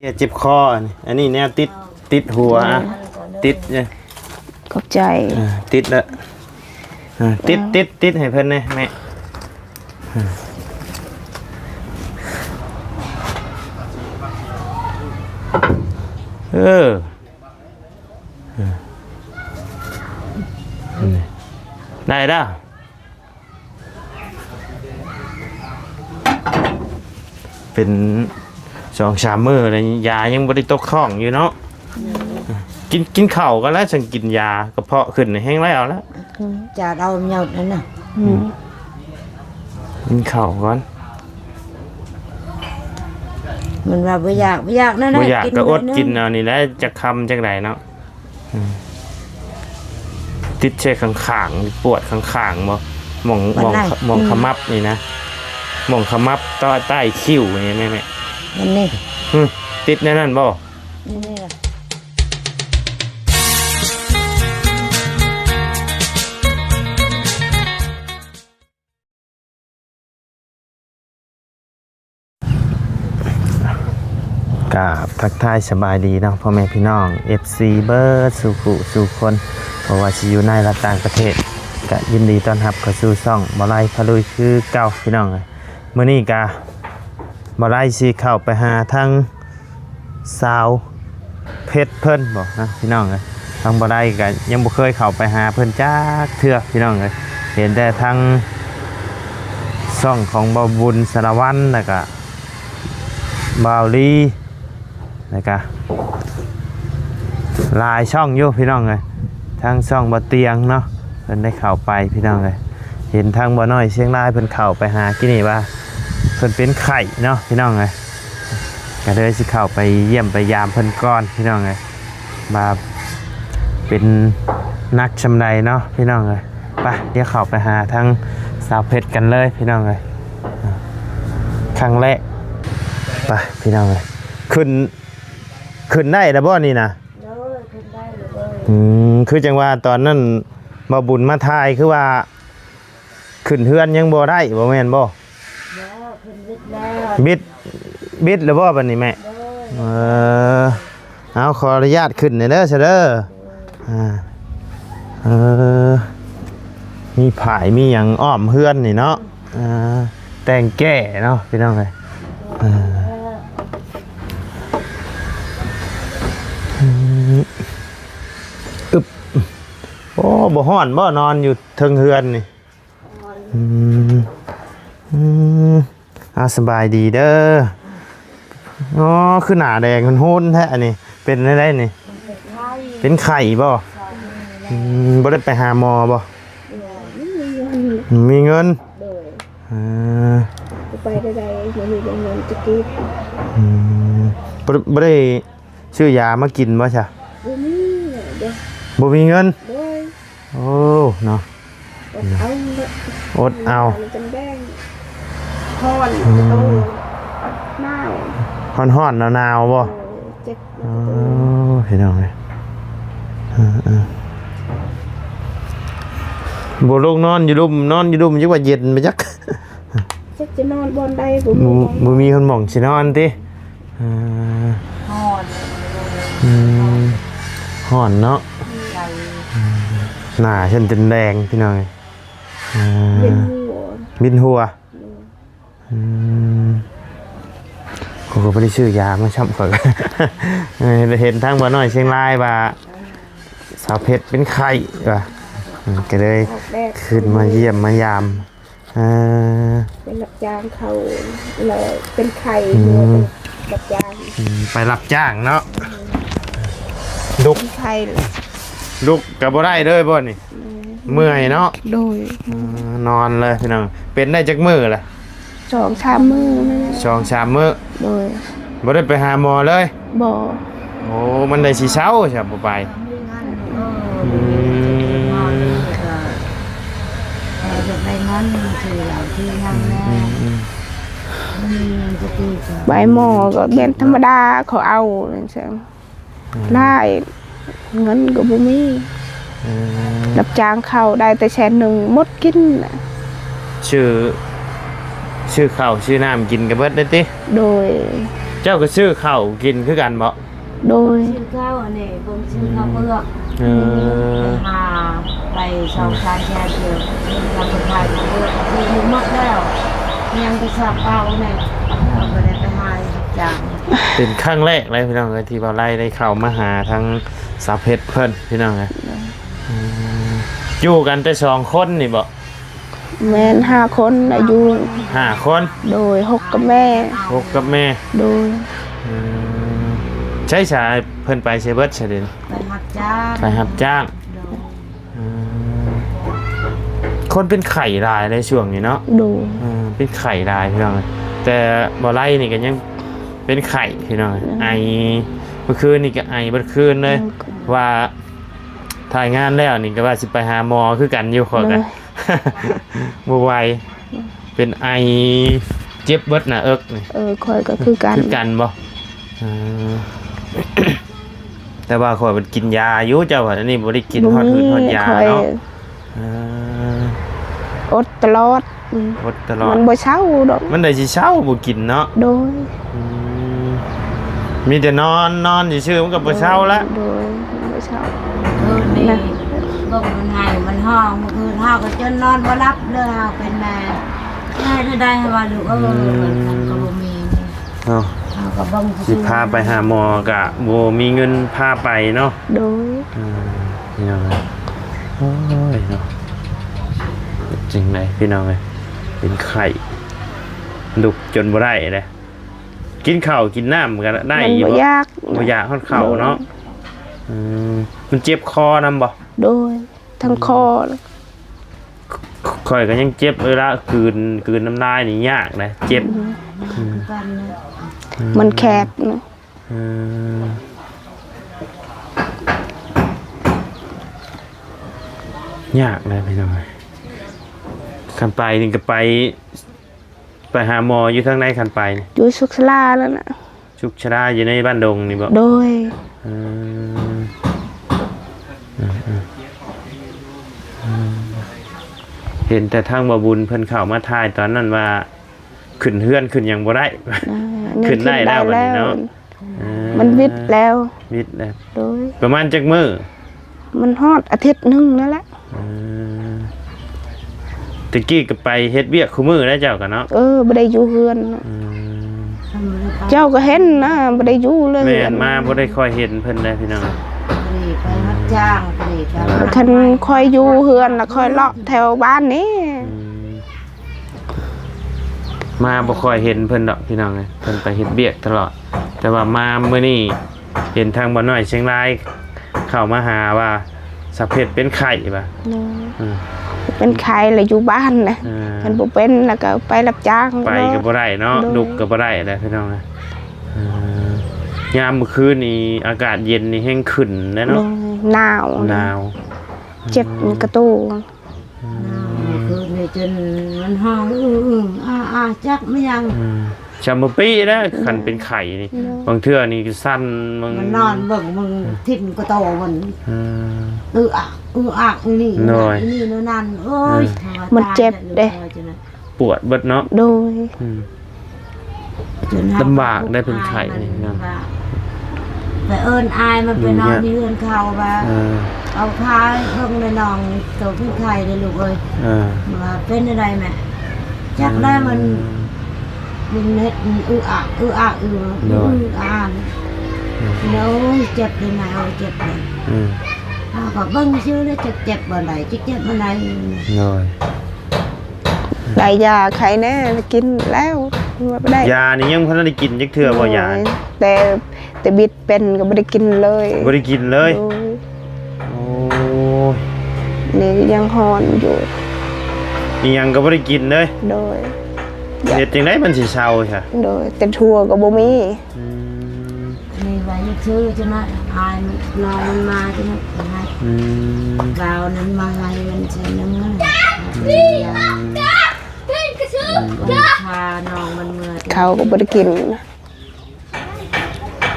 ເຈັບຄໍອັນນີ້ ອັນນີ້ແນວຕິດ ຕິດຫົວ ອືມ ຕິດເດ້ ຂອບໃຈ ເອີ ຕິດລະ ເອີ ຕິດ ຕິດ ຕິດໃຫ້ເພິ່ນແດ່ແມ່ ເອີ ເອີ ໄດ້ແລ້ວ. ເປັນສອງສາມມື້ແລ້ວ ຢາຍັງບໍ່ໄດ້ຕົກທ້ອງຢູ່ເນາະ ອືມ ກິນ ກິນເຂົ້າກ່ອນແລ້ວ ຈັ່ງກິນຢາ ກະເພາະຂຶ້ນແຮງແລ້ວລະ ອືມ ຈາດເອົາເຫຍົດນັ້ນນະ ອືມ ກິນເຂົ້າກ່ອນ ມັນວ່າບໍ່ຢາກ ບໍ່ຢາກນັ້ນນະ ບໍ່ຢາກກະອົດກິນເອົານີ້ແຫຼະ ຈັກຄຳຈັ່ງໃດເນາະ. ອືມ ຕິດໃສ່ຂ້າງໆ ປວດຂ້າງໆບໍ່? ໝ່ອງ ໝ່ອງ ໝ່ອງຂະມັບນີ້ນະ ໝ່ອງຂະມັບ ໃຕ້ ໃຕ້ຄິ້ວນີ້ແມ່ ແມ່ ອັນນີ້ ອືມ ຕິດແນວນັ້ນບໍ່? ນີ້ລະ. ກາບທັກທາຍສະບາຍດີເນາະ ພໍ່ແມ່ພີ່ນ້ອງ ເອັຟຊີ ເບິດສູ່ຜູ້ສູ່ຄົນ ບໍ່ວ່າຊິຢູ່ໃນ ແລະ ຕ່າງປະເທດ ກະຍິນດີຕ້ອນຮັບເຂົ້າສູ່ຊ່ອງບ່າວໄລພາລຸຍຄືເກົ່າ ພີ່ນ້ອງເອີຍ. ມື້ນີ້ກະບ່າວໄລຊິເຂົ້າໄປຫາທາງ ສາວເພັດເພິ່ນບໍນະພີ່ນ້ອງເອີຍ. ທາງບ່າວໄລກະຍັງບໍ່ເຄີຍເຂົ້າໄປຫາເພິ່ນຈັກເທື່ອພີ່ນ້ອງເອີຍ ເຫັນແຕ່ທາງຊ່ອງຂອງບ່າວບຸນສາລະວັນ ແລ້ວກະບ່າວລີ ແລ້ວກະຫຼາຍຊ່ອງຢູ່ພີ່ນ້ອງເອີຍ. ທາງຊ່ອງບ່າວຕຽງເນາະ ເພິ່ນໄດ້ເຂົ້າໄປພີ່ນ້ອງເອີຍ. ເຫັນທາງບ່າວນ້ອຍຊຽງລາຍເພິ່ນເຂົ້າໄປຫາກີ້ນີ້ວ່າ ເພິ່ນເປັນໄຂ້ເນາະພີ່ນ້ອງເອີຍ. ກະເລີຍຊິເຂົ້າໄປຢ້ຽມໄປຢາມເພິ່ນກ່ອນພີ່ນ້ອງເອີຍ ວ່າເປັນໜັກຊ່ຳໃດເນາະພີ່ນ້ອງເອີຍ. ໄປ ດຽວເຂົ້າໄປຫາທາງສາວເພັດກັນເລີຍພີ່ນ້ອງເອີຍ ຄັ້ງແລກ. ໄປພີ່ນ້ອງເອີຍ ຂຶ້ນ ຂຶ້ນໄດ້ແລ້ວບໍ່ນີ້ນະ? ໂດຍ ຂຶ້ນໄດ້ແລ້ວເວີຍ. ອືມ ຄືຈັ່ງວ່າຕອນນັ້ນບ່າວບຸນມາຖ່າຍ ຄືວ່າຂຶ້ນເຮືອນຍັງບໍ່ໄດ້ ບໍ່ແມ່ນບໍ່? ບໍ່ ຂຶ້ນບິດແລ້ວ ບິດ ບິດແລ້ວບໍ່ບັດນີ້ແມ່? ໂດຍ ເອີ ເອົາ ຂໍອະນຸຍາດຂຶ້ນແດ່ເດີ ຊະເດີ. ໂດຍ ອ່າ ເອີ ມີຜາຍມີຫຍັງອ້ອມເຮືອນນີ້ເນາະ. ອ່າ ແຕ່ງແກ້ເນາະພີ່ນ້ອງເອີຍ. ເອີ ອຶບ ໂອ້ ບໍ່ຮ້ອນບໍ່ ນອນຢູ່ເທິງເຮືອນນີ້? ອືມ ອືມ ອ່າ ສະບາຍດີເດີ. ອໍ ຄືໜ້າແດງໂຮນໆແທ້ອັນນີ້ ເປັນແນວໃດນີ້? ເປັນໄຂ້ ເປັນໄຂ້ບໍ່? ອືມ ບໍ່ໄດ້ໄປຫາໝໍບໍ່? ບໍ່ມີເງິນ ບໍ່ມີເງິນ. ໂດຍ ເອີ ໄປໄດ້ໃດ ບໍ່ມີເງິນຈະກິນ. ອືມ ບໍ່ ບໍ່ໄດ້ຊື້ຢາມາກິນບໍ່ຊະ? ບໍ່ມີເດີ ບໍ່ມີເງິນ. ໂດຍ ໂອ້ ເນາະ ອົດເອົາ ອົດເອົາ ມັນຈະແດງ ຮ້ອນ ອືມ ໂຕ ໜາວ ຮ້ອນໆ ໜາວໆ ບໍ່? ເອີ ເຈັບ ໂອ້ ພີ່ນ້ອງເອີຍ ເອີໆ ບໍ່ລົງນອນຢູ່ລຸ່ມ ນອນຢູ່ລຸ່ມ ຈັກວ່າເຢັນໄປຈັກ. ຈັກຈະນອນບ່ອນໃດ ບໍ່ມີ ບໍ່ ບໍ່ມີຄົນໝ່ອງຊິນອນຕິ? ອ່າ ຮ້ອນ ອືມ ຮ້ອນເນາະ ອືມ ໜ້າຊັ້ນຈົນແດງພີ່ນ້ອງເອີຍ. ອ່າ ວິນຫົວ ວິນຫົວ ໂດຍ ອືມ ຂ້ອຍກໍບໍ່ໄດ້ຊື້ຢາມາຊ້ຳ ຂ້ອຍ ເອີ ເຫັນທາງບ່າວນ້ອຍຊຽງລາຍວ່າ ສາວເພັດເປັນໄຂ້ວ່າ ເອີ ກໍເລີຍຂຶ້ນມາຢ້ຽມມາຢາມ. ເອີ ໄປຮັບຈ້າງເຂົາ ແລ້ວເປັນໄຂ້ ອືມ ເມື່ອໄປຮັບຈ້າງ ອືມ ໄປຮັບຈ້າງເນາະ ອືມ ລຸກ ເປັນໄຂ້ ລຸກກໍບໍ່ໄດ້ເລີຍບໍ່ນີ້? ອືມ ເມື່ອຍເນາະ ໂດຍ ເອີ ນອນເລີຍພີ່ນ້ອງ. ເປັນໄດ້ຈັກມື້ລະ? ສອງສາມມື້ແມ່ນແຫຼະ ສອງສາມມື້ ໂດຍ ບໍ່ໄດ້ໄປຫາໝໍເລີຍ? ບໍ່. ໂອ້ ມັນໄດ້ຊິເຊົາຊະ ບໍ່ໄປ. ອືມ ເອີ ຢາກໄດ້ເງິນຊື້ເຫຼົ້າຊື້ຫຍັງແດ່ ອືມໆໆ ບໍ່ມີເງິນຈະຊື້ ໄປໝໍກໍແມ່ນທຳມະດາ ເຂົາເອົາຈັ່ງຊັ້ນ ອືມ ຫຼາຍ ເງິນກໍບໍ່ມີ. ເອີ ຮັບຈ້າງເຂົາໄດ້ແຕ່ແສນໜຶ່ງ ໝົດກິນນະ ຊື້ ຊື້ເຂົ້າຊື້ນ້ຳກິນກໍເບິດເລີຍຕິ? ໂດຍ ເຈົ້າກໍຊື້ເຂົ້າກິນຄືກັນບໍ່? ໂດຍ ຊື້ເຂົ້າອັນນີ້ ບໍ່ຊື້ເຂົ້າເປືອກ. ເອີ ໄປຫາ ໄປສອງສາມແສນເທື່ອ ເຂົາກໍຂາຍເຂົ້າເປືອກ ຊື້ໝົດແລ້ວ ຍັງແຕ່ຊາບເກົ້ານີ້ ເຮົາກໍໄດ້ໄປຫາຮັບຈ້າງ. ເປັນຄັ້ງແລກເລີຍພີ່ນ້ອງເອີຍ ທີ່ບ່າວໄລໄດ້ເຂົ້າມາຫາທາງສາວເພັດເພິ່ນພີ່ນ້ອງເອີຍ. ໂດຍ ອືມ ຢູ່ກັນແຕ່ສອງຄົນນີ້ບໍ່? ແມ່ນ ຫ້າຄົນ ອາຍຸ ຫ້າຄົນ. ໂດຍ ຫົກກັບແມ່ ຫົກກັບແມ່. ໂດຍ ອືມ ໃຊ້ສາຍເພິ່ນໄປໃສເບິດຊະເດ? ໄປຮັບຈ້າງ ໄປຮັບຈ້າງ. ໂດຍ ອືມ ຄົນເປັນໄຂ້ຫຼາຍໃນຊ່ວງນີ້ເນາະ. ໂດຍ ເອີ ເປັນໄຂ້ຫຼາຍພີ່ນ້ອງ ແຕ່ບໍ່ໄລນີ້ກໍຍັງເປັນໄຂ້ພີ່ນ້ອງ. ໂດຍ ໄອ ເມື່ອຄືນນີ້ກໍໄອເບິດຄືນເລີຍ. ໂດຍ ວ່າຖ່າຍງານແລ້ວນີ້ກໍວ່າຊິໄປຫາໝໍຄືກັນຢູ່ ຂ້ອຍກໍ ໂດຍ ບໍ່ໄຫວ ເປັນໄອ ເຈັບເບິດໜ້າເອິກນີ້. ເອີ ຂ້ອຍກໍຄືກັນ ຄືກັນບໍ່? ເອີ ແຕ່ວ່າຂ້ອຍມັນກິນຢາຢູ່ ເຈົ້າວ່າອັນນີ້ບໍ່ໄດ້ກິນຮອດຮືດຮອດຢາເນາະ. ເອີ ອົດຕະຫຼອດ ອືມ ອົດຕະຫຼອດ ມັນບໍ່ເຊົາດອກ ມັນໄດ້ຊິເຊົາບໍ່ກິນເນາະ. ໂດຍ ອືມ ມີແຕ່ນອນ ນອນຊື່ໆ ມັນກໍບໍ່ເຊົາລະ. ໂດຍ ບໍ່ເຊົາ. ຄືນນີ້ເບິ່ງມັນໄຫ້ມັນຮ້ອງ ມື້ຄືນເຮົາກໍຈົນນອນບໍ່ຫຼັບເລີຍ ເຮົາເປັນແມ່ ໄດ້ເທົ່າໃດເຮົາວ່າລູກເອີຍ ອືມ ມັນກໍບໍ່ມີເນາະ. ເຮົາກໍເບິ່ງຊື່ໆ ຊິພາໄປຫາໝໍກໍບໍ່ມີເງິນພາໄປເນາະ. ໂດຍ ອືມ ພີ່ນ້ອງເອີຍ ໂອ້ຍເນາະ ເປັນຈັ່ງໃດພີ່ນ້ອງເອີຍ ເປັນໄຂ້ ລຸກຈົນບໍ່ໄດ້ເດ້. ກິນເຂົ້າກິນນ້ຳກໍໄດ້ຢູ່ບໍ່? ມັນບໍ່ຢາກ ບໍ່ຢາກຮອດເຂົ້າເນາະ. ໂດຍ ອືມ ມັນເຈັບຄໍນຳບໍ່? ໂດຍ ທັງຄໍ ອືມ ຂ້ອຍກໍຍັງເຈັບເວລາກືນ ກືນນ້ຳລາຍນີ້ຍາກນະ ເຈັບ. ອືມ ອືມ ອືມ ມັນແຄບນະ. ເອີ ຍາກນະພີ່ນ້ອງເອີຍ ຄັນໄປນີ້ກໍໄປ ໄປຫາໝໍຢູ່ທາງໃດຄັນໄປນີ້? ຢູ່ສຸກຊະລານັ້ນນະ. ສຸກຊະລາຢູ່ໃນບ້ານດົງນີ້ບໍ່? ໂດຍ ເອີ ເອີ ເອີ ເອີ ເຫັນແຕ່ທາງບ່າວບຸນເພິ່ນເຂົ້າມາຖ່າຍຕອນນັ້ນວ່າ ຂຶ້ນເຮືອນຂຶ້ນຫຍັງບໍ່ໄດ້ ອ່າ ຂຶ້ນໄດ້ແລ້ວບັດນີ້ເນາະ. ເອີ ມັນວິດແລ້ວ ວິດແລ້ວ. ໂດຍ ປະມານຈັກມື້? ມັນຮອດອາທິດໜຶ່ງນັ້ນແຫຼະ. ເອີ ແຕ່ກີ້ກໍໄປເຮັດວຽກຄູ່ມື້ແລ້ວເຈົ້າກໍເນາະ. ເອີ ບໍ່ໄດ້ຢູ່ເຮືອນ. ອືມ ເຈົ້າກໍເຫັນນະ ບໍ່ໄດ້ຢູ່ເລີຍ. ແມ່ນ ມາບໍ່ໄດ້ຄ່ອຍເຫັນເພິ່ນເດ້ພີ່ນ້ອງ. ໄປຮັບຈ້າງ ໄປ ຄັນຂ້ອຍຢູ່ເຮືອນລະຂ້ອຍເລາະແຖວບ້ານນີ້. ອືມ ມາບໍ່ຄ່ອຍເຫັນເພິ່ນດອກພີ່ນ້ອງເອີຍ ເພິ່ນໄປເຮັດວຽກຕະຫຼອດ. ແຕ່ວ່າມາມື້ນີ້ເຫັນທາງບ່າວນ້ອຍຊຽງລາຍເຂົ້າມາຫາວ່າສາວເພັດເປັນໄຂ້ວ່າ. ໂດຍ ອືມ ເປັນໄຂ້ລະຢູ່ບ້ານນະ. ເອີ ຄັນບໍ່ເປັນລະກໍໄປຮັບຈ້າງ ໄປກໍບໍ່ໄດ້ເນາະ. ໂດຍ ລຸກກໍບໍ່ໄດ້ແຫຼະພີ່ນ້ອງເອີຍ. ເອີ ຍາມມື້ຄືນນີ້ອາກາດເຢັນນີ້ແຮງຂຶ້ນແລ້ວເນາະ. ໂດຍ ໜາວ ໜາວ ເຈັບ ອືມ ກະໂຕ. ອືມ ຄືນນີ້ຈົນມັນຮ້ອງອືອໆ ອາໆ ຈັກແມ່ນຫຍັງ. ອືມ ຈຳບໍ່ປີ້ແລ້ວ ອືມ ຄັນເປັນໄຂ້ນີ້. ໂດຍ ບາງເທື່ອນີ້ກໍສັ່ນ ມັນ ມັນນອນເບິ່ງ ເບິ່ງ ອືມ ຖິ້ມກະໂຕມັນ. ອືມ ອືອອາກ ອືອອາກ ອີນີ້ ໂດຍ ອີນີ້ ແນວນັ້ນ. ໂອ້ຍ ອືມ ມັນເຈັບເດ້ ປວດເບິດເນາະ. ໂດຍ ອືມ ຈົນເຮົາ ລຳບາກໄດ້ເປັນໄຂ້ນີ້ນະ. ໄປເອີ້ນອ້າຍມັນໄປນອນຢູ່ເຮືອນເຂົາວ່າ ເອີ ເອົາພາເບິ່ງແດ່ນ້ອງໂຕເປັນໄຂ້ເດ້ລູກເອີຍ. ເອີ ວ່າເປັນຈັ່ງໃດແມ່? ຈັກແລ້ວມັນ ເອີ ມັນເຮັດ ອືອອາກ ອືອອາກ ອືອ ໂດຍ ອືອອາກ. ໂອ້ຍ ເຈັບເດ້ແມ່ເອີຍ ເຈັບເດ້. ເອີ ເຮົາກໍເບິ່ງຊື່ແລ້ວ ຈັກເຈັບບ່ອນໃດ ຈັກເຈັບບ່ອນໃດ. ໂດຍ ໄດ້ຢາໄຂ້ແນ່ ໄດ້ກິນແລ້ວ ວ່າບໍ່ໄດ້. ຢານີ້ຍັງບໍ່ທັນໄດ້ກິນຈັກເທື່ອບໍ່? ໂດຍ ຢາ ແຕ່ ແຕ່ບິດເປັນກໍບໍ່ໄດ້ກິນເລີຍ. ບໍ່ໄດ້ກິນເລີຍ? ໂດຍ ໂອ້ຍ ນີ້ຍັງຮ້ອນຢູ່ ອີ່ຫຍັງກໍບໍ່ໄດ້ກິນເລີຍ. ໂດຍ ເຮັດຈັ່ງໃດມັນຊິເຊົາຊະ? ໂດຍ ແຕ່ຖົ່ວກໍບໍ່ມີ. ອືມ ນີ້ວ່າຢູ່ຊື່ຈັ່ງນັ້ນ ອ້າຍນ້ອງມັນມາຈັ່ງນັ້ນໃຫ້. ອືມ ບ່າວນັ້ນມາໃຫ້ມັນແສນໜຶ່ງ. ອືມ ອືມ ພານ້ອງມັນເມືອ ເຂົາກໍບໍ່ໄດ້ກິນ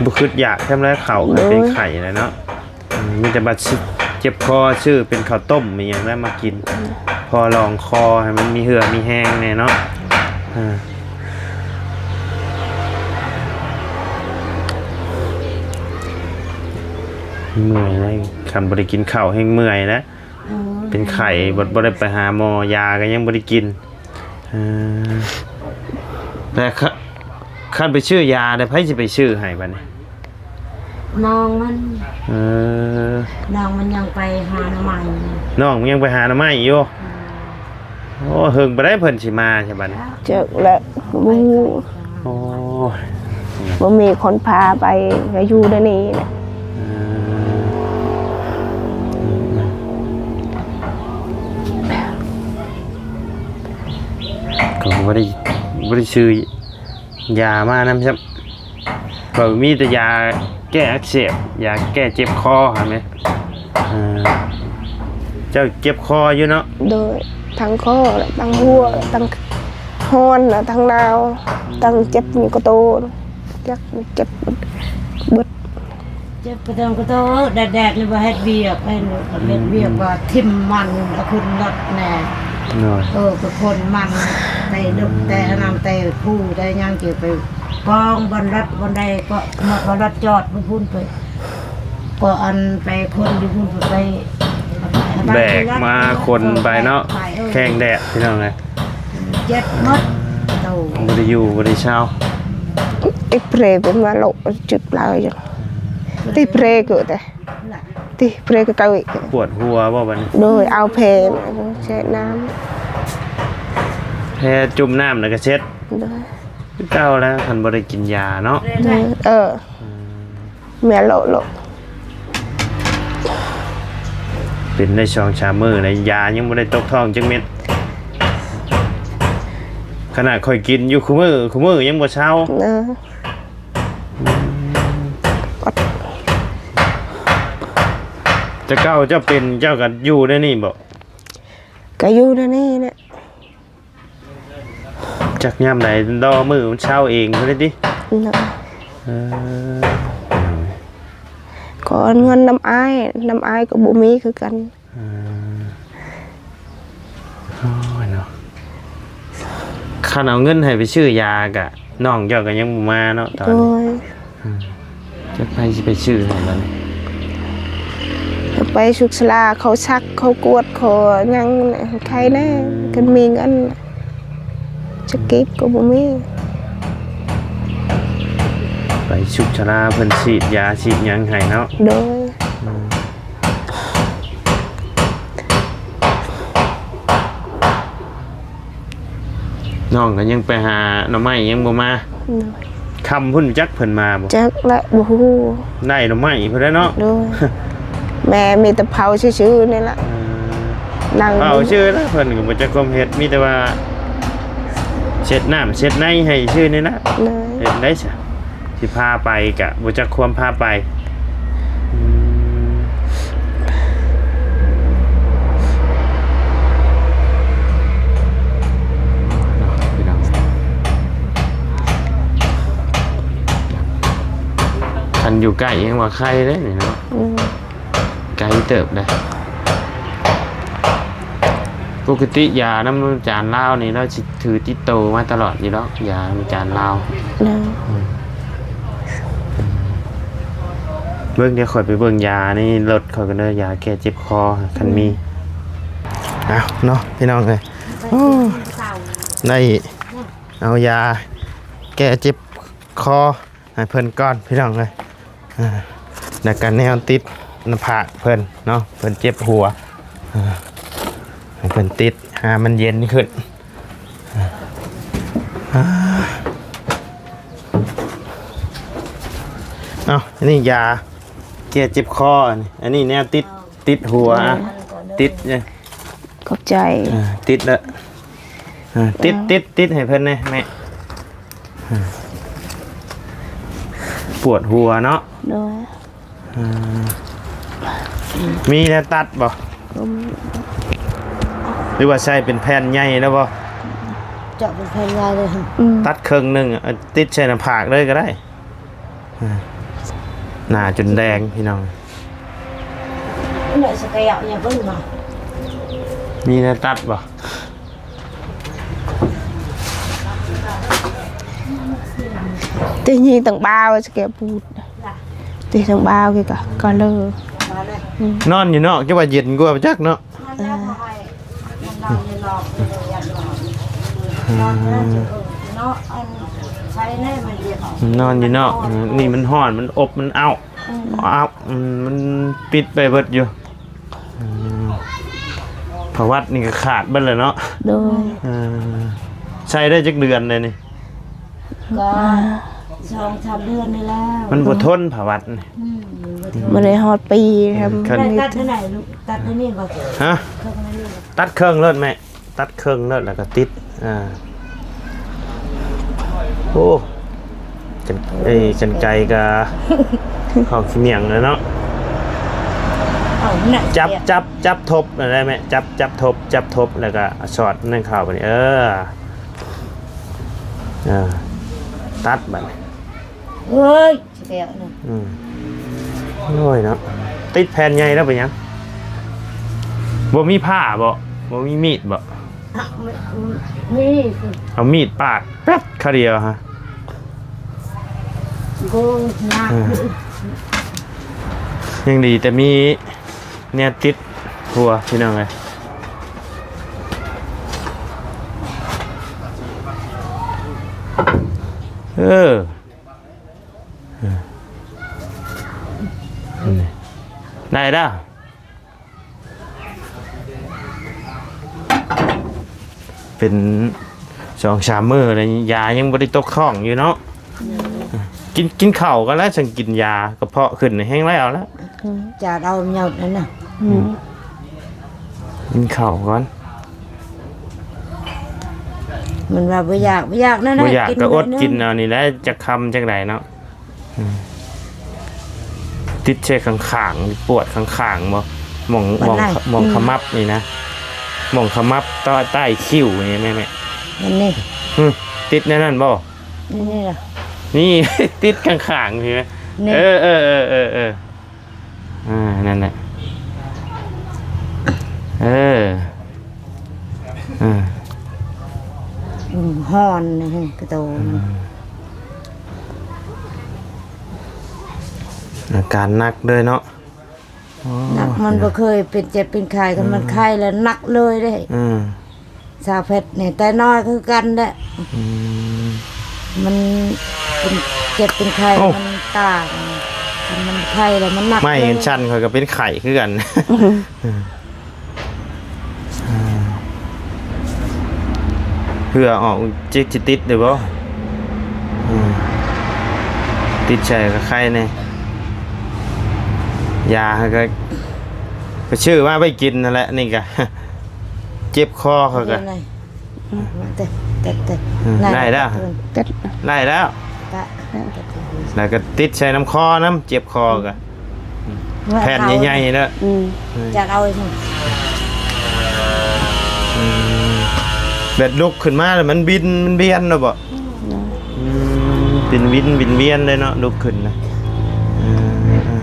ບໍ່ຄິດຢາກແທ້ແລ້ວ ເຂົາກໍເປັນໄຂ້ແລ້ວເນາະ. ໂດຍ ອືມ ມີແຕ່ບັດຊິເຈັບຄໍ ຊື້ເປັນເຂົ້າຕົ້ມອີ່ຫຍັງແລ້ວມາກິນ ພໍລອງຄໍໃຫ້ມັນມີເຫື່ອມີແຮງແດ່ເນາະ. ເອີ ອືມ ເມື່ອຍເດ້ ຄັນບໍ່ໄດ້ກິນເຂົ້າແຮງເມື່ອຍນະ. ເອີ ເປັນໄຂ້ ບໍ່ ບໍ່ໄດ້ໄປຫາໝໍ ຢາກໍຍັງບໍ່ໄດ້ກິນ. ເອີ ແຕ່ ຄັນໄປຊື້ຢາແລ້ວ ໃຜຊິໄປຊື້ໃຫ້ບັດນີ້? ນ້ອງມັນ. ເອີ ນ້ອງມັນຍັງໄປຫາໜໍ່ໄມ້. ນ້ອງມັນຍັງໄປຫາໜໍ່ໄມ້ຢູ່? ໂອ້ ເຫິງປານໃດເພິ່ນຊິມາຊະບັດນີ້? ຈັກແຫຼະ ບໍ່ຮູ້. ໂອ້ຍ ບໍ່ມີຄົນພາໄປ ກໍຢູ່ໃນນີ້ແຫຼະ. ເອີ ກໍບໍ່ໄດ້ ບໍ່ໄດ້ຊື້ຢາມານຳຊ້ຳ. ຂ້ອຍມີແຕ່ຢາແກ້ອັກເສບ ຢາແກ້ເຈັບຄໍຫັ້ນແຫຼະ. ເອີ ເຈົ້າເຈັບຄໍຢູ່ເນາະ? ໂດຍ ທັງຄໍ ທັງຫົວ ທັງຮ້ອນ ທັງໜາວ ທັງເຈັບຢູ່ກະໂຕ ຈັກເຈັບເບິດ. ເຈັບກະໂຕກະໂຕ ແດດໆ ນີ້ບໍ່ເຮັດວຽກ ເຮັດວຽກວ່າຖິ້ມມັນ ເອົາຂຶ້ນລົດແດ່. ໂດຍ ເອີ ໄປຂົນມັນ ໄປດຸກແຕ່ອັນນັ້ນ ແຕ່ພູ ແຕ່ຫຍັງ ຈະໄປ ກອງບ່ອນລົດບ່ອນໃດ ກໍມາບ່ອນລົດຈອດຢູ່ພຸ້ນໄປ ກໍອັນໄປຄົນຢູ່ພຸ້ນໄປ ແບກມາຄົນໄປເນາະ ແບກໄປ ເອີ ແຂງແດດພີ່ນ້ອງເອີຍ ເຈັບໝົດໂຕ ບໍ່ໄດ້ຢູ່ບໍ່ໄດ້ເຊົາ. ເອັກເຣເປັນມາໂລະ ເຈັບຫຼາຍຢູ່ ຕິເພຣເກີດແຕ່ ຕິເພຣເກີດ ປວດຫົວບໍ່ບັດນີ້? ໂດຍ ເອົາແພແຊ່ນ້ຳ ແພຈຸ່ມນ້ຳແລ້ວກໍເຊັດ. ໂດຍ ຄືເກົ່າແລ້ວ ຄັນບໍ່ໄດ້ກິນຢາເນາະ. ໂດຍ ເອີ ອືມ ແມ່ນໂລະໂລະ ເປັນໄດ້ສອງສາມມື້ແລ້ວ ຢາຍັງບໍ່ໄດ້ຕົກທ້ອງຈັກເມັດ ຂະໜາດຂ້ອຍກິນຢູ່ຄູ່ມື້ ຄູ່ມື້ຍັງບໍ່ເຊົາ. ເອີ ອືມ ແຕ່ເກົ່າເຈົ້າເປັນ ເຈົ້າກໍຢູ່ໃນນີ້ບໍ່? ກໍຢູ່ໃນນີ້ແຫຼະ. ຈັກຍາມໃດລໍມື້ມັນເຊົາເອງພຸ້ນຕິ? ເນາະ ເອີ ຂໍເງິນນຳອ້າຍ ນຳອ້າຍກໍບໍ່ມີຄືກັນ. ເອີ ໂອ້ຍເນາະ ຄັນເອົາເງິນໃຫ້ໄປຊື້ຢາກະ ນ້ອງເຈົ້າກໍຍັງບໍ່ມາເນາະຕອນນີ້. ໂດຍ ອືມ ຈັກໃຜຊິໄປຊື້ໃຫ້ບັດນີ້? ໄປສຸກສາລາ ເຂົາສັກ ເຂົາກວດ ເຂົາຫຍັງ ໃຄແດ່ ຄັນມີເງິນ ຈັກກີບກໍບໍ່ມີ. ໄປສຸກສາລາ ເພິ່ນສີດຢາສີດຫຍັງໃຫ້ເນາະ. ໂດຍ ອືມ ນ້ອງກໍຍັງໄປຫາໜໍ່ໄມ້ຍັງບໍ່ມາ. ໂດຍ ຄ່ຳພຸ້ນຈັກເພິ່ນມາບໍ່? ຈັກແຫຼະ ບໍ່ຮູ້ ໄດ້ໜໍ່ໄມ້ພຸ້ນແຫຼະເນາະ. ໂດຍ ແມ່ມີແຕ່ເຝົ້າຊື່ໆນີ້ລະ. ເອີ ນັ່ງເຝົ້າຊື່ລະ ເພິ່ນກໍບໍ່ຈັກຄວາມເຮັດ ມີແຕ່ວ່າເຊັດນ້ຳເຊັດໃນໃຫ້ຊື່ນີ້ລະ. ໂດຍ ເຮັດໄດ້ຊະ ຊິພາໄປກະບໍ່ຈັກຄວາມພາໄປ. ອືມ ເນາະ ພີ່ນ້ອງ ຄັນຢູ່ໃກ້ຍັງວ່າໄຄເດ້ນີ້ເນາະ. ອືມ ໄກເຕີບເດ້. ປົກກະຕິຢານຳອາຈານລາວນີ້ ລາວຊິຖືຕິດໂຕມາຕະຫຼອດຢູ່ດອກ ຢານຳອາຈານລາວ. ໂດຍ ອືມ ເບິ່ງ ດຽວຂ້ອຍໄປເບິ່ງຢາໃນລົດຂ້ອຍກ່ອນເດີ ຢາແກ້ເຈັບຄໍ ຄັນມີ. ອືມ ເອົາເນາະ ພີ່ນ້ອງເອີຍ ໂອ້ ໄດ້ເອົາຢາແກ້ເຈັບຄໍ ໃຫ້ເພິ່ນກ່ອນພີ່ນ້ອງເອີຍ. ອ່າ ແລ້ວກໍແນວຕິດໜ້າຜາກເພິ່ນເນາະ ເພິ່ນເຈັບຫົວ ອ່າ ໃຫ້ເພິ່ນຕິດ ຫາມັນເຢັນຂຶ້ນ. ອ່າ ເອົາ ອັນນີ້ຢາແກ້ເຈັບຄໍ ອັນນີ້ ອັນນີ້ແນວຕິດ ຕິດຫົວ ຕິດ ຂອບໃຈ ອ່າ ຕິດແລ້ວ ອ່າ ຕິດ ອ່າ ຕິດ ຕິດໃຫ້ເພິ່ນແດ່ແມ່. ປວດຫົວເນາະ. ໂດຍ ອ່າ ມີແນວຕັດບໍ່? ບໍ່ມີ ຫຼືວ່າໃສ່ເປັນແຜ່ນໃຫຍ່ແລ້ວບໍ່? ເຈາະເປັນແຜ່ນໃຫຍ່ເລີຍ ອືມ ຕັດເຄິ່ງໜຶ່ງ ເອົາຕິດໃສ່ໜ້າຜາກເລີຍກໍໄດ້. ອ່າ ໜ້າຈົນແດງພີ່ນ້ອງ. ມີແນວຕັດບໍ່? ແຕ່ຍິງຕັ້ງບ່າວສະແກປູດ ຕິທາງບ່າວຄືກະ ກໍເລີ ອືມ ນອນຢູ່ນອກ ຈະວ່າເຢັນກວ່າຈັກເນາະ. ເອີ ນອນຢູ່ນອກ ນີ້ມັນຮ້ອນ ມັນອົບ ມັນເອົ້າ ອືມ ເອົ້າ ອືມ ມັນປິດໄປເບິດຢູ່. ອືມ ຜ້າວັດນີ້ກໍຂາດເບິດແລ້ວເນາະ. ໂດຍ ເອີ ໃສ່ໄດ້ຈັກເດືອນແລ້ວນີ້? ກໍສອງສາມເດືອນນີ້ແລ້ວ ມັນບໍ່ທົນຜ້າວັດນີ້. ອືມ ມັນບໍ່ໄດ້ຮອດປີ ເອີ ຄັນ ໄດ້ຕັດເທົ່າໃດລູກ? ຕັດເທົ່ານີ້ບໍ່? ຮະ? ຕັດເຄິ່ງໂລດແມ່ ຕັດເຄິ່ງໂລດ ແລ້ວກໍຕິດ ອ່າ ໂອ້ ກັນ ເອີ ກັນໄກກໍເຂົ້າຂີ້ໝ້ຽງແລ້ວເນາະ. ເອົານະ ຈັບ ຈັບ ຈັບທົບໄດ້ແມ່ ຈັບ ຈັບທົບ ຈັບທົບ ແລ້ວກໍສອດນັ້ນເຂົ້າໄປນີ້ ເອີ ເອີ ຕັດບາດນີ້. ເອີຍ ຊິແກ້ວນະ ອືມ ໂອ້ຍເນາະ ຕິດແຜ່ນໃຫຍ່ແລ້ວເປັນຫຍັງ? ບໍ່ມີຜ້າບໍ? ບໍ່ມີມີດບໍ? ມີ ເອົາມີດປາດແປັດຄາດຽວຮະ. ໂອ້ຍ ໜັກ ເອີ ຍັງດີແຕ່ມີແນວຕິດຫົວ ພີ່ນ້ອງເອີຍ. ເອີ ໄດ້ແລ້ວ ເປັນສອງສາມມື້ແລ້ວ ຢາຍັງບໍ່ໄດ້ຕົກທ້ອງຢູ່ເນາະ. ອືມ ກິນ ກິນເຂົ້າກ່ອນແລ້ວ ຈັ່ງກິນຢາ ກະເພາະຂຶ້ນແຮງແລ້ວລະ. ອືມ ຈາດເອົາເຫຍົດນັ້ນນະ. ອືມ ກິນເຂົ້າກ່ອນ. ມັນວ່າບໍ່ຢາກ ບໍ່ຢາກນັ້ນນະ ບໍ່ຢາກກໍອົດກິນເອົານີ້ແຫຼະ ຈັກຄຳຈັ່ງໃດເນາະ. ອືມ ຕິດໃສ່ຂ້າງໆ ປວດຂ້າງໆບໍ່? ໝ່ອງ ໝ່ອງ ໝ່ອງຂະມັບນີ້ນະ ໝ່ອງຂະມັບໃຕ້ ໃຕ້ຄິ້ວນີ້ແມ່ ແມ່ ອັນນີ້ ອືມ ຕິດແນວນັ້ນບໍ່? ນີ້ລະ ນີ້ ຕິດຂ້າງໆ ນີ້ແມ່ ນີ້ ເອີ ເອີ ເອີ ເອີ ເອີ ອ່າ ນັ້ນແຫຼະ ເອີ ອ່າ ອືມ ຮ້ອນນີ້ກະໂຕ ອືມ ອາການໜັກເລີຍເນາະ. ໂອ້ ໜັກ ມັນບໍ່ເຄີຍເປັນເຈັບເປັນໄຂ້ ຄັນມັນ ອືມ ໄຂ້ແລ້ວໜັກເລີຍເດ້. ອືມ ສາວແພັດນີ້ແຕ່ນ້ອຍຄືກັນແຫຼະ. ອືມ ມັນເປັນເຈັບເປັນໄຂ້ ໂອ້ ມັນຕ່າງ ຄັນມັນໄຂ້ແລ້ວມັນໜັກ ໄມ້ ເລີຍ ມັນສັ່ນ ຂ້ອຍກໍເປັນໄຂ້ຄືກັນ. ເຫື່ອອອກ ເຈັກຊິຕິດຢູ່ບໍ່? ອືມ ຕິດໃສ່ກໍໄຄແດ່ ຢາກໍ ໄປຊື້ມາໄປກິນນັ້ນແຫຼະ ນີ້ກະເຈັບຄໍ ຂ້ອຍກະ ອືມ ໄດ້ແລ້ວ ໄດ້ແລ້ວ ແລ້ວກໍຕິດໃສ່ນຳຄໍນຳ ເຈັບຄໍກະ ແຜ່ນໃຫຍ່ໆເດີ ອືມ ຈະເອົາ ອືມ ແບບລຸກຂຶ້ນມາແລ້ວມັນບິນ ມັນວຽນເນາະບໍ່? ອືມ ເປັນວິນ ວິນວຽນເລີຍເນາະ ລຸກຂຶ້ນນະ ເອີ ເອີ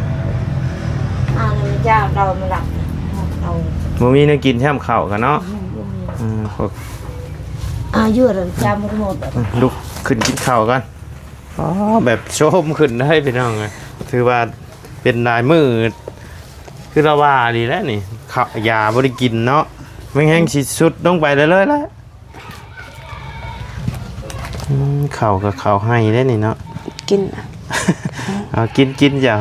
ອ່າ ເຈົ້າເອົາມາຫຼັບ ເອົາ ບໍ່ມີແນວກິນຊ້ຳເຂົ້າກະເນາະ ອືມ ບໍ່ມີ ອືມ ອາ ຢູ່ຈຳໝົດ ລຸກຂຶ້ນກິນເຂົ້າກ່ອນ. ອໍ ແບບໂຊມຂຶ້ນເລີຍພີ່ນ້ອງເອີຍ ຖືວ່າເປັນຫຼາຍມື້ ຄືລາວວ່າອີ່ຫຼີແຫຼະນີ້ ເຂົ້າຢາບໍ່ໄດ້ກິນເນາະ ມັນແຮ່ງຊິຊຸດລົງໄປເລື້ອຍໆແຫຼະ. ອືມ ເຂົ້າກໍເຂົ້າໄຮ່ເດ້ນີ້ເນາະ ກິນ ເອົາກິນ ກິນເຈົ້າ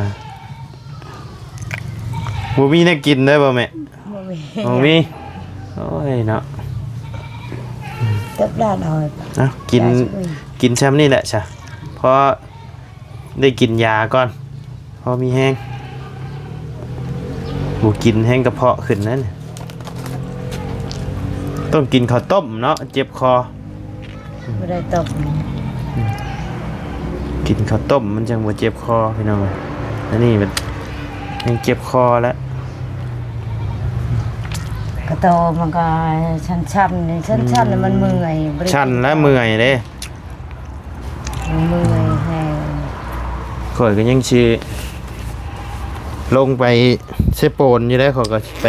ບໍ່ມີແນວກິນໄດ້ບໍ່ແມ່? ບໍ່ມີ ບໍ່ມີ ໂອ້ຍເນາະ ຈັບດ້ານເອົາ ເອົາກິນ ກິນຊ່ຳນີ້ແຫຼະຊະ ພໍໄດ້ກິນຢາກ່ອນ ພໍມີແຮງ ບໍ່ກິນແຮງກະເພາະຂຶ້ນນັ້ນ ຕ້ອງກິນເຂົ້າຕົ້ມເນາະ ເຈັບຄໍ. ບໍ່ໄດ້ຕົກ ອືມ ກິນເຂົ້າຕົ້ມມັນຈັ່ງບໍ່ເຈັບຄໍພີ່ນ້ອງ ອັນນີ້ມັນຍັງເຈັບຄໍແຫຼະ ກະໂຕມັນກໍຊັນໆ ນີ້ຊັນໆ ອືມ ແລ້ວມັນເມື່ອຍ ບໍ່ໄດ້ ຊັນແລ້ວເມື່ອຍເດ້ ເມື່ອຍແຮງ ຂ້ອຍກໍຍັງຊິລົງໄປເຊໂປນຢູ່ເດ້ ຂ້ອຍກໍຊິໄປ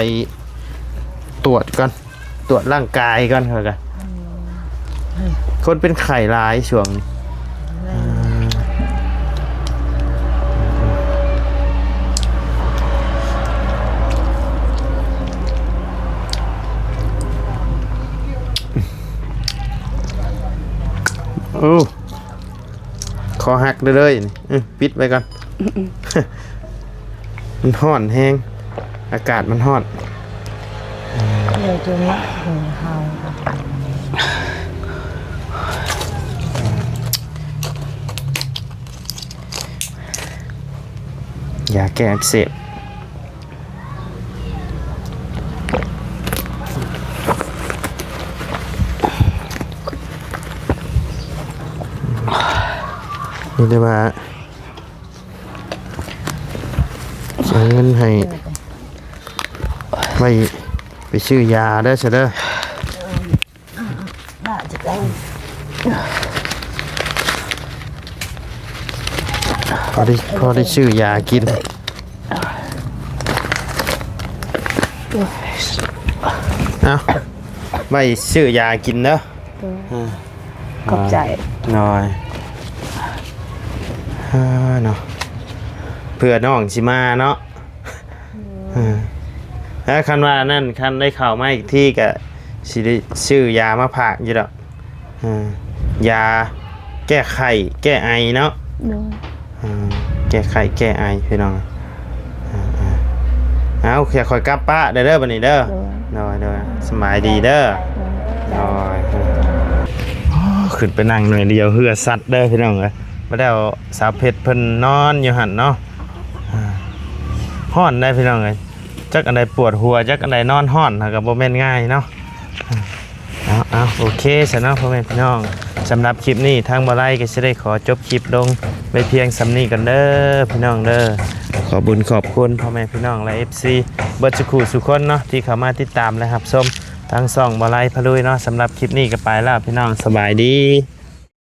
ຕວດກ່ອນ ຕວດຮ່າງກາຍກ່ອນ ຂ້ອຍກະ ອືມ ຄົນເປັນໄຂ້ຫຼາຍຊ່ວງນີ້ ແມ່ນ ອ່າ ໂອ້ ຄໍຫັກເດີໆ ນີ້ ເອີ ປິດໄວ້ກ່ອນ ມັນຮ້ອນແຮງ ອາກາດມັນຮ້ອນ ດຽວຈະມາຫູເຮົາ ຢາແກ້ອັກເສບ ມີແຕ່ວ່າ ເອົາເງິນໃຫ້ໄວ້ໄປຊື້ຢາເດີ ຊະເດີ ພໍໄດ້ ພໍໄດ້ຊື້ຢາກິນ ເອົາ ໄວ້ຊື້ຢາກິນເດີ ໂດຍ ອ່າ ຂອບໃຈ ໂດຍ ເອີ ເນາະ ເພື່ອນ້ອງຊິມາເນາະ ເອີ ແລ້ວຄັນວ່ານັ້ນ ຄັນໄດ້ເຂົ້າມາອີກທີກະຊິໄດ້ຊື້ຢາມາຝາກຢູ່ດອກ ເອີ ຢາແກ້ໄຂ້ແກ້ໄອເນາະ ໂດຍ ເອີ ແກ້ໄຂ້ແກ້ໄອພີ່ນ້ອງ ເອີ ເອີ ເອົາ ຂ້ອຍກັບປະເດີ ເດີ ບັດນີ້ເດີ ໂດຍ ໂດຍ ໂດຍ ສະບາຍດີເດີ ໂດຍ ໂດຍ ໂອ້ ຂຶ້ນໄປນັ່ງໜ່ອຍດຽວເຫື່ອສັດເດີພີ່ນ້ອງເອີຍ ມາແລ້ວ ສາວເພັດເພິ່ນນອນຢູ່ຫັ້ນເນາະ ເອີ ຮ້ອນໄດ໋ພີ່ນ້ອງເອີຍ ຈັກອັນໃດປວດຫົວ ຈັກອັນໃດນອນຮ້ອນ ຫາກະບໍ່ແມ່ນງ່າຍເນາະ ເອົາ ເອົາ ໂອເຄຊະເນາະ ພໍ່ແມ່ພີ່ນ້ອງ ສຳລັບຄລິບນີ້ທາງບໍ່ໄລກໍຊິໄດ້ຂໍຈົບຄລິບລົງໄວ້ພຽງສ່ຳນີ້ກ່ອນເດີພີ່ນ້ອງເດີ ຂອບບຸນຂອບຄຸນພໍ່ແມ່ພີ່ນ້ອງ ແລະ ເອັຟຊີ ເບິດສູ່ຄູ່ສູ່ຄົນເນາະ ທີ່ເຂົ້າມາຕິດຕາມ ແລະ ຮັບຊົມທາງຊ່ອງບໍ່ໄລພາລຸຍເນາະ ສຳລັບຄລິບນີ້ກໍໄປແລ້ວພີ່ນ້ອງ ສະບາຍດີ.